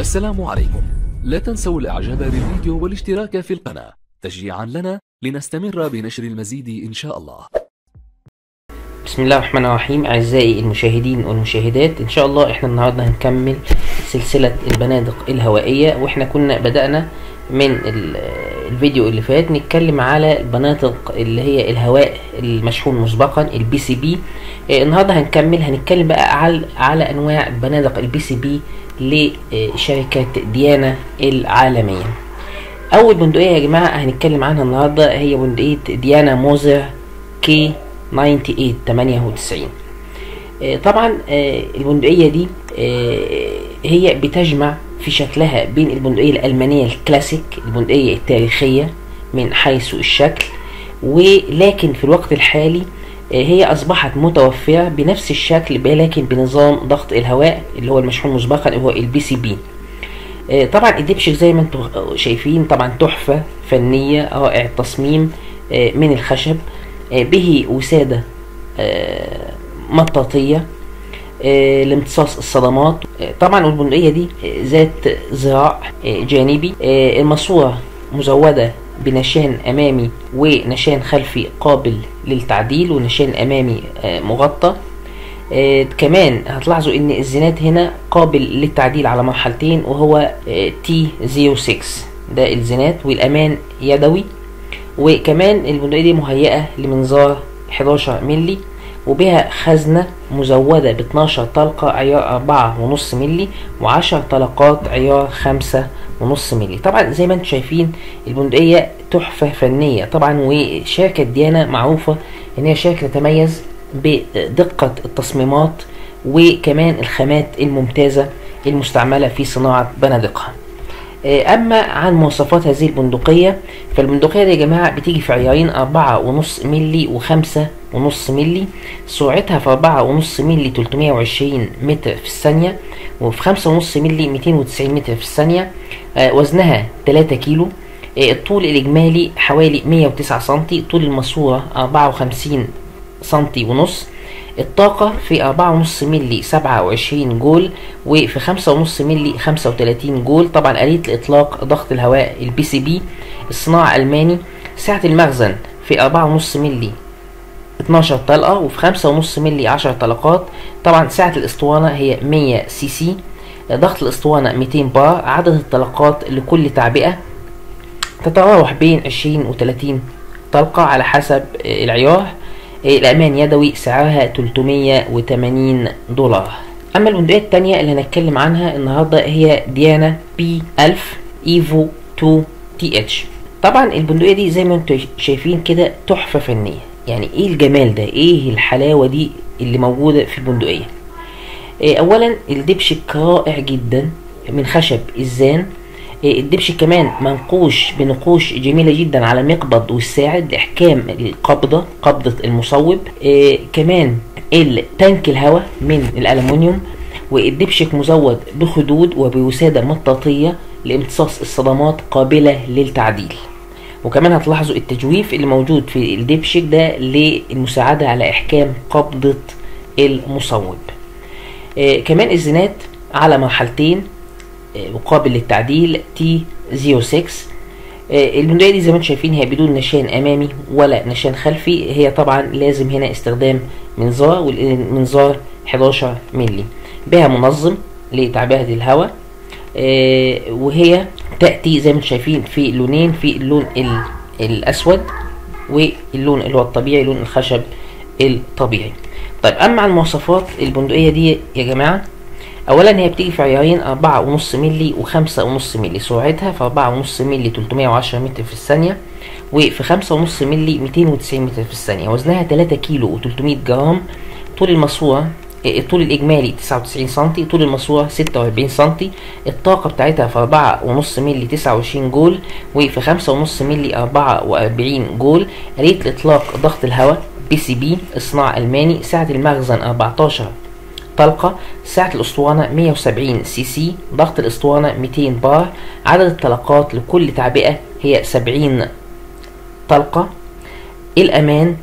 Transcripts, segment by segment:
السلام عليكم. لا تنسوا الاعجاب بالفيديو والاشتراك في القناة تشجيعا لنا لنستمر بنشر المزيد ان شاء الله. بسم الله الرحمن الرحيم. اعزائي المشاهدين والمشاهدات، ان شاء الله احنا النهارده هنكمل سلسلة البنادق الهوائية، واحنا كنا بدأنا من الفيديو اللي فات نتكلم على البنادق اللي هي الهواء المشحون مسبقا ال PCP. النهارده هنتكلم بقى على انواع بنادق ال PCP لشركة ديانا العالمية. اول بندقية يا جماعة هنتكلم عنها النهارده هي بندقية ديانا موزر K 98 98. طبعا البندقية دي هي بتجمع في شكلها بين البندقية الألمانية الكلاسيك، البندقية التاريخية من حيث الشكل، ولكن في الوقت الحالي هي أصبحت متوفرة بنفس الشكل ولكن بنظام ضغط الهواء اللي هو المشحون مسبقا اللي هو ال PCP. طبعا الدبشك زي ما انتم شايفين طبعا تحفة فنية، رائع التصميم، من الخشب، به وسادة مطاطية لامتصاص الصدمات. طبعا البندقية دي ذات ذراع جانبي، الماسورة مزودة بنشان أمامي ونشان خلفي قابل للتعديل ونشان أمامي مغطى. كمان هتلاحظوا ان الزناد هنا قابل للتعديل على مرحلتين وهو T06 ده الزناد، والأمان يدوي. وكمان البندقية دي مهيئة لمنظار 11 ملي، وبها خزنة مزودة ب 12 طلقة عيار 4.5 ملي و10 طلقات عيار 5.5 ملي. طبعا زي ما انتم شايفين البندقية تحفة فنية طبعا، وشركة ديانا معروفة ان هي شركة تتميز بدقة التصميمات وكمان الخامات الممتازة المستعملة في صناعة بنادقها. اما عن مواصفات هذه البندقية، فالبندقية دي يا جماعة بتيجي في عيارين 4.5 ملي و5.5 ملي، سرعتها في 4.5 ملي 320 متر في الثانية، وفي 5.5 ملي 290 متر في الثانية، وزنها 3 كيلو، الطول الإجمالي حوالي 109 سنتي، طول الماسورة 54 سنتي ونص، الطاقة في 4.5 ملي 27 جول، وفي 5.5 ملي 35 جول. طبعا آلية الإطلاق ضغط الهواء ال PCP، الصناعة ألماني، سعة المخزن في 4.5 ملي 12 طلقة، وفي 5.5 ملي 10 طلقات. طبعا سعة الإسطوانة هي 100 سي سي، ضغط الإسطوانة 200 بار، عدد الطلقات لكل تعبئة تتراوح بين 20 و 30 طلقة على حسب العيار. الأمان يدوي، سعرها 380 دولار. أما البندقية التانية اللي هنتكلم عنها النهاردة هي ديانا P 1000 Evo 2 TH. طبعا البندقية دي زي ما انتم شايفين كده تحفة فنية، يعني ايه الجمال ده، ايه الحلاوة دي اللي موجودة في البندقية. اولا الدبشك رائع جدا من خشب الزان، الدبش كمان منقوش بنقوش جميلة جدا على مقبض والساعد لإحكام القبضة، قبضة المصوب. كمان التانك الهواء من الألمنيوم، والدبشك مزود بخدود وبوسادة مطاطية لامتصاص الصدمات قابلة للتعديل. وكمان هتلاحظوا التجويف اللي موجود في الدبشك ده للمساعدة على إحكام قبضة المصوب. كمان الزناد على مرحلتين وقابل للتعديل T06. البندقية دي زي ما انتم شايفين هي بدون نشان امامي ولا نشان خلفي، هي طبعا لازم هنا استخدام منظار، والمنظار 11 ملي، بها منظم لتعبئة الهواء. وهي تأتي زي ما انتم شايفين في لونين، في اللون الاسود واللون اللي هو الطبيعي، لون الخشب الطبيعي. طيب اما عن مواصفات البندقية دي يا جماعة، اولا هي بتيجي في عيارين 4.5 ملي و5.5 ملي، سرعتها في 4.5 ملي 310 متر في الثانية، وفي 5.5 ملي 290 متر في الثانية، وزنها 3 كيلو و300 جرام، طول الماسورة الطول الإجمالي 99 سنتي، طول الماسورة 46 سنتي، الطاقة بتاعتها في 4.5 ملي 29 جول، وفي 5.5 ملي 44 جول. آلية الإطلاق ضغط الهواء PCP، الصناعة ألماني، سعة المخزن 14 طلقة، سعة الأسطوانة 170 سي سي، ضغط الأسطوانة 200 بار، عدد الطلقات لكل تعبئة هي 70 طلقة، الأمان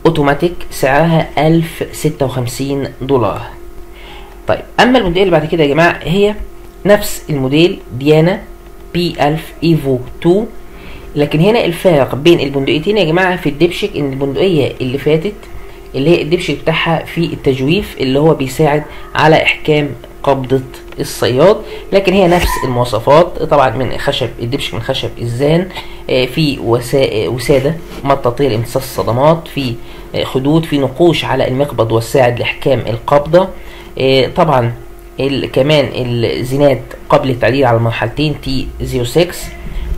أوتوماتيك، سعرها 1056 دولار. طيب اما البندقية اللي بعد كده يا جماعة هي نفس الموديل ديانا P 1000 Evo 2، لكن هنا الفارق بين البندقيتين يا جماعة في الدبشك ان البندقية اللي فاتت اللي هي الدبشك بتاعها في التجويف اللي هو بيساعد على احكام قبضة الصياد، لكن هي نفس المواصفات. طبعا من خشب الدبشك من خشب الزان، في وسادة مطاطية لامتصاص الصدمات، في خدود، في نقوش على المقبض والساعد لإحكام القبضة. طبعا كمان الزناد قبل التعديل على المرحلتين T 06،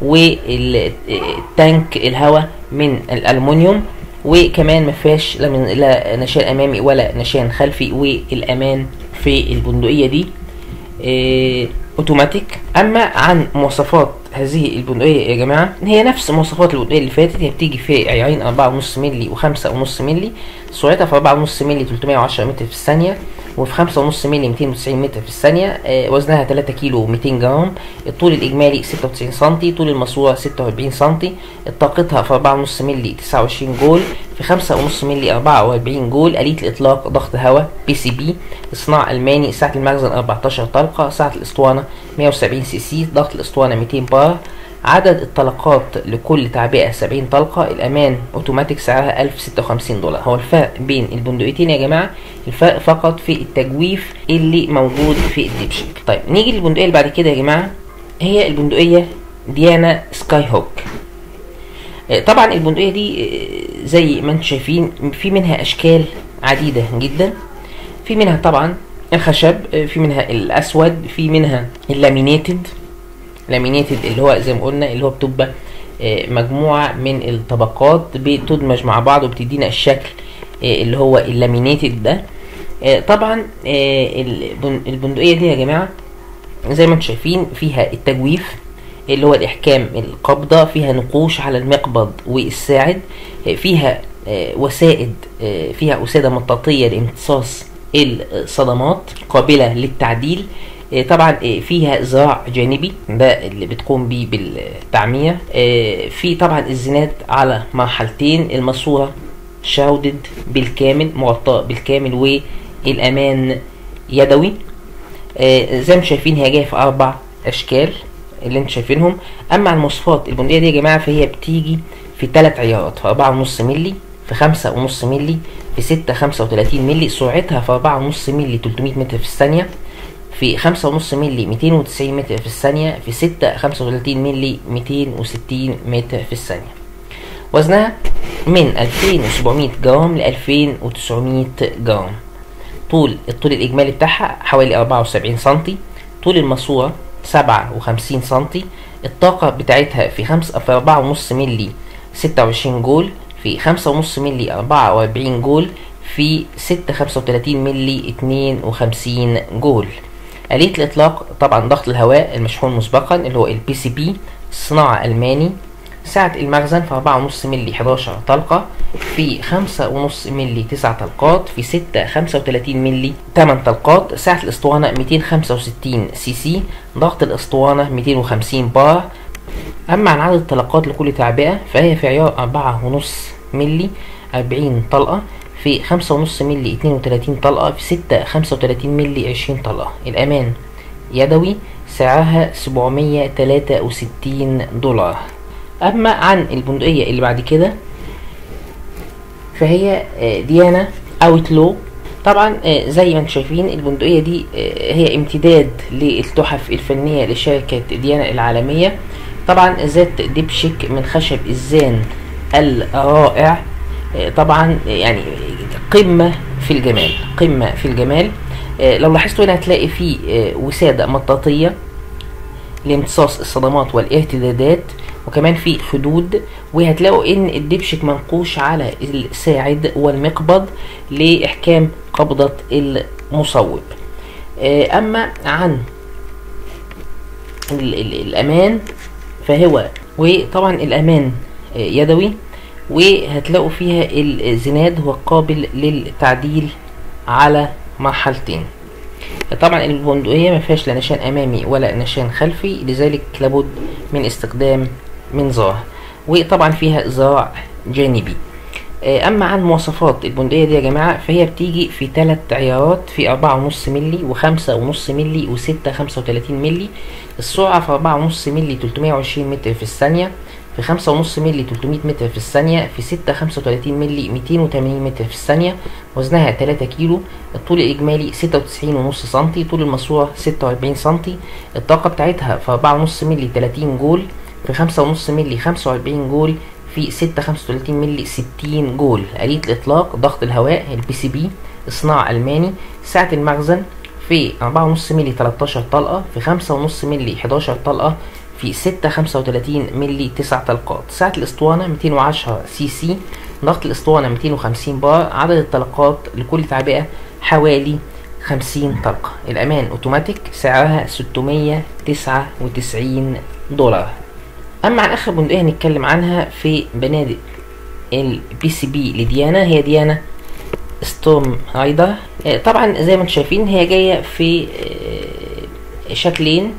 والتانك الهواء من الألمنيوم، وكمان ما فيهاش لا نشان امامي ولا نشان خلفي، والامان في البندقية دي اوتوماتيك. اما عن مواصفات هذه البندقية يا جماعة، هي نفس مواصفات البندقية اللي فاتت، هي بتيجي في عيارين 4.5 مللي و5.5 مللي، سرعتها في 4.5 مللي 310 متر في الثانية، وفي 5.5 مللي 290 متر في الثانية، وزنها 3 كيلو 200 جرام، الطول الإجمالي 96 سنتي، طول الماسورة 46 سنتي، طاقتها في 4.5 مللي 29 جول، في 5.5 مللي 44 جول، آلية الإطلاق ضغط هواء PCP، صناعة ألماني، سعة المخزن 14 طلقة، سعة الإسطوانة 170 سي سي، ضغط الإسطوانة 200 بار، عدد الطلقات لكل تعبئة 70 طلقة، الأمان أوتوماتيك، سعرها 1056 دولار. هو الفرق بين البندقيتين يا جماعة الفرق فقط في التجويف اللي موجود في الدبشك. طيب نيجي للبندقية اللي بعد كده يا جماعة، هي البندقية ديانا سكاي هوك. طبعا البندقية دي زي ما انتم شايفين في منها أشكال عديدة جدا، في منها طبعا الخشب، في منها الأسود، في منها ال laminated اللي هو زي ما قلنا اللي هو بتبقى مجموعة من الطبقات بتدمج مع بعض وبتدينا الشكل اللي هو ال laminated ده. طبعا البندقية دي يا جماعة زي ما انتم شايفين فيها التجويف اللي هو الإحكام القبضة، فيها نقوش على المقبض والساعد، فيها وسائد، فيها وسادة مطاطية لامتصاص الصدمات قابلة للتعديل، طبعا فيها ذراع جانبي ده اللي بتقوم بيه بالتعمية، في طبعا الزناد على مرحلتين، الماسورة شاودد بالكامل مغطاة بالكامل، والأمان يدوي. زي ما شايفين هي جاية في 4 أشكال اللي انتم شايفينهم. أما عن مواصفات البندقية دي يا جماعة فهي بتيجي في 3 عيارات، في 4.5 مللي، في 5.5 مللي، في 6.35 مللي، سرعتها في 4.5 مللي 300 متر في الثانية، في 5.5 مللي 290 متر في الثانية، في 6.35 مللي 260 متر في الثانية. وزنها من 2700 جرام ل 2900 جرام. الطول الإجمالي بتاعها حوالي 74 سنتي، طول الماسورة 57 سنتي، الطاقة بتاعتها في 4.5 مللي 26 جول، في 5.5 مللي 44 جول، في 6.35 مللي 52 جول. آلية الإطلاق طبعا ضغط الهواء المشحون مسبقا اللي هو ال PCP، صناعة ألماني، سعة المخزن في 4.5 مللي 11 طلقة، في 5.5 مللي 9 طلقات، في 6.35 مللي 8 طلقات، سعة الأسطوانة 265 سي سي، ضغط الأسطوانة 250 بار. أما عن عدد الطلقات لكل تعبئة فهي في عيار 4.5 مللي 40 طلقة، في 5.5 مللي 32 طلقة، في 6.35 مللي 20 طلقة. الأمان يدوي، سعرها 763 دولار. أما عن البندقية اللي بعد كده فهي ديانا أوتلو. طبعا زي ما انتم شايفين البندقية دي هي امتداد للتحف الفنية لشركة ديانا العالمية، طبعا ذات دبشك من خشب الزان الرائع، طبعا يعني قمة في الجمال، قمة في الجمال. لو لاحظتوا هنا هتلاقي فيه وسادة مطاطية لامتصاص الصدمات والارتدادات، وكمان في خدود، وهتلاقوا ان الدبشك منقوش على الساعد والمقبض لإحكام قبضة المصوب. اما عن الامان فهو، وطبعا الامان يدوي، وهتلاقوا فيها الزناد هو قابل للتعديل على مرحلتين. طبعا البندقية ما فيهاش لا نشان امامي ولا نشان خلفي، لذلك لابد من استخدام منظار، وطبعا فيها ذراع جانبي. اما عن مواصفات البندقية دي يا جماعة، فهي بتيجي في 3 عيارات، في 4.5 ملي و5.5 ملي و6.35 ملي. السرعة في 4.5 ملي 320 متر في الثانية، في 5.5 ملي 300 متر في الثانية، في 6.35 ملي 280 متر في الثانية. وزنها 3 كيلو، الطول الإجمالي 96.5 سنتي، طول الماسورة 46 سنتي. الطاقة بتاعتها في 4.5 ملي 30 جول، في 5.5 ملي 45 جول، في 6.35 ملي 60 جول. آلية الإطلاق ضغط الهواء ال PCP، صناعة ألماني. سعة المخزن في 4.5 ملي 13 طلقة، في 5.5 ملي 11 طلقة، في 6.35 ملي 9 طلقات. سعة الاسطوانة 210 سي سي، ضغط الاسطوانة 250 بار، عدد الطلقات لكل تعبئة حوالي 50 طلقة. الأمان اوتوماتيك، سعرها 699 دولار. أما عن آخر بندقية هنتكلم عنها في بنادق ال PCP لديانا، هي ديانا Stormrider. طبعا زي ما انتم شايفين هي جاية في شكلين.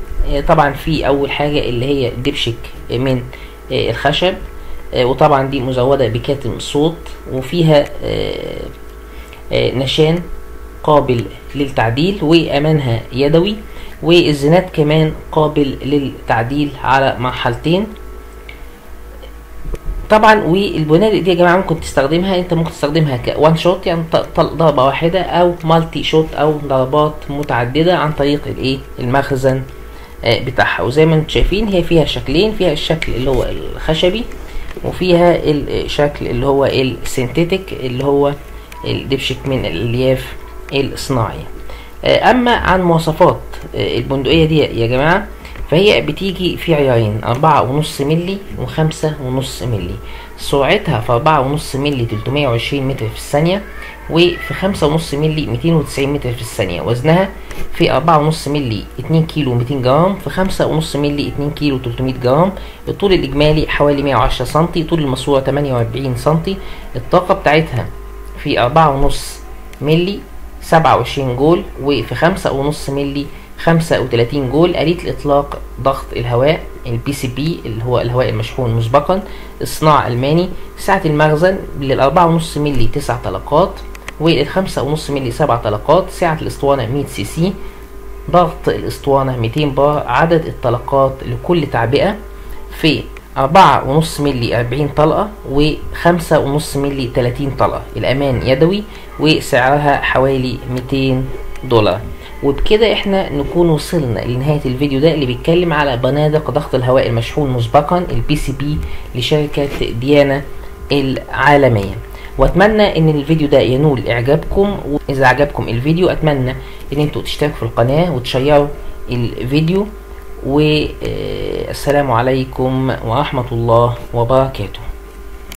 طبعا في اول حاجة اللي هي دبشك من الخشب، وطبعا دي مزودة بكاتم صوت، وفيها نشان قابل للتعديل، وامانها يدوي، والزناد كمان قابل للتعديل على مرحلتين. طبعا والبنادق دي يا جماعة ممكن تستخدمها، انت ممكن تستخدمها ك one shot، يعني ضربه واحدة، او multi shot او ضربات متعددة عن طريق الايه المخزن بتاعها. وزي ما انتم شايفين هي فيها شكلين، فيها الشكل اللي هو الخشبي، وفيها الشكل اللي هو ال synthetic اللي هو الدبشك من الالياف الصناعية. اما عن مواصفات البندقية دي يا جماعة، فهي بتيجي في عيارين، 4.5 ملي و5.5 ملي. سرعتها في 4.5 ملي 320 متر في الثانية، وفي 5.5 ملي 290 متر في الثانية. وزنها في 4.5 ملي 2 كيلو 200 جرام، في 5.5 ملي 2 كيلو 300 جرام. الطول الإجمالي حوالي 110 سنتي، طول الماسورة 48 سنتي. الطاقة بتاعتها في 4.5 ملي 27 جول، وفي 5.5 ملي 35 جول. آلية الإطلاق ضغط الهواء ال PCP اللي هو الهواء المشحون مسبقا، الصناعة ألماني. سعة المخزن لل4.5 ملي 9 طلقات، وال5.5 ملي 7 طلقات. سعة الاسطوانة 100 سي سي، ضغط الاسطوانة 200 بار. عدد الطلقات لكل تعبئة في 4.5 ملي 40 طلقة، و5.5 ملي 30 طلقة. الأمان يدوي، وسعرها حوالي 200 دولار. وبكده احنا نكون وصلنا لنهاية الفيديو ده اللي بيتكلم على بنادق ضغط الهواء المشحون مسبقا ال PCP لشركة ديانا العالمية. واتمنى ان الفيديو ده ينول اعجابكم، واذا عجبكم الفيديو اتمنى ان انتوا تشتركوا في القناة وتشيروا الفيديو. والسلام عليكم ورحمة الله وبركاته.